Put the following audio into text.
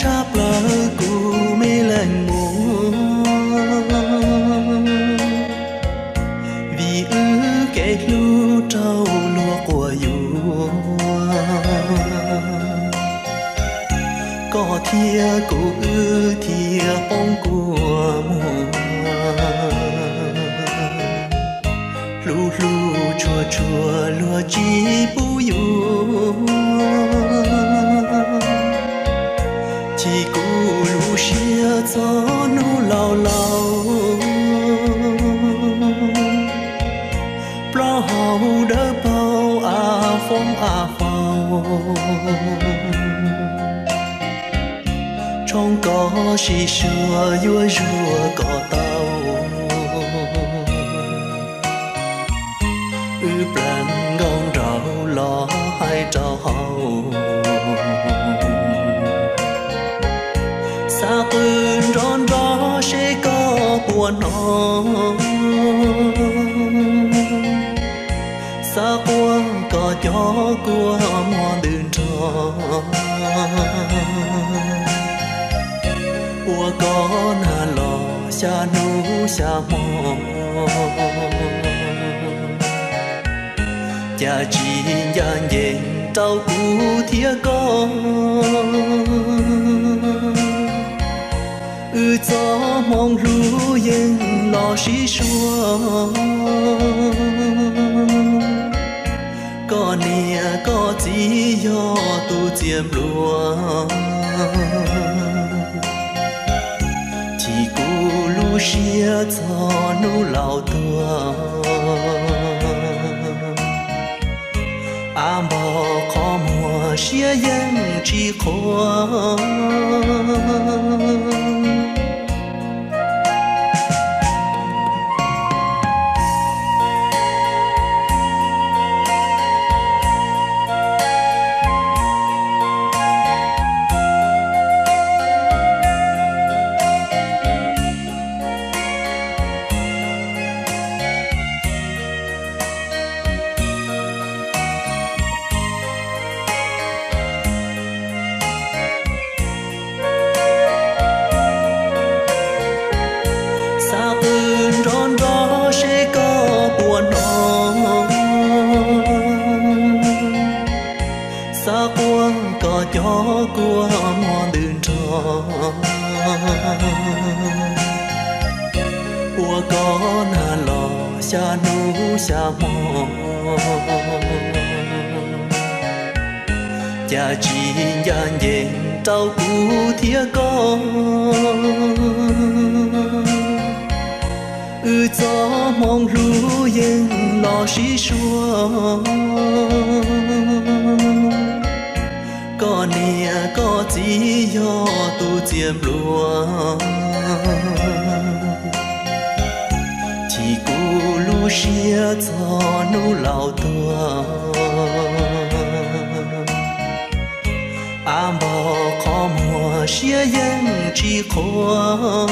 Tshaj plaws kuv me leej muam, vim wb kev hlub raug luag quas yuam, koj thiab kuv wb thiaj poob kua muag. Hlub hlub tshua tshua luag tsis pub yuav, chim kuv lub siab txog hnub laus laus. Plaub hau dawb paug av foob av faus, tshoob koj sib suav yuav zuag kom tau. Wb pleev nkauj nraug los hais rau hauv, xav qw nrov nrov seb koj puas hnov, xav quaj kom cov kua muag ntws nrog, ua koj nag los xya hnub xya hmo, cas tsis ncaj ncees rau kuv thiab koj. Wb txoj hmoov hlub yeej los sib suav, koj niam koj txiv yog tus txias npluav, chim kuv lub siab txog hnub laus tuag. Av npog qhov muag siab yeej tsis qhuav. Xav qw nrov nrov seb koj puas hnov, xav quaj kom cov kua muag ntws nrog, ua koj nag los xya hnub xya hmo, cas tsis ncaj ncees rau kuv thiab koj. Wb txoj hmoov hlub yeej los sib suav, koj niam koj txiv yog tus txias npluav, chim kuv lub siab txog hnub laus tuag. Av npog qhov muag siab yeej tsis qhuav.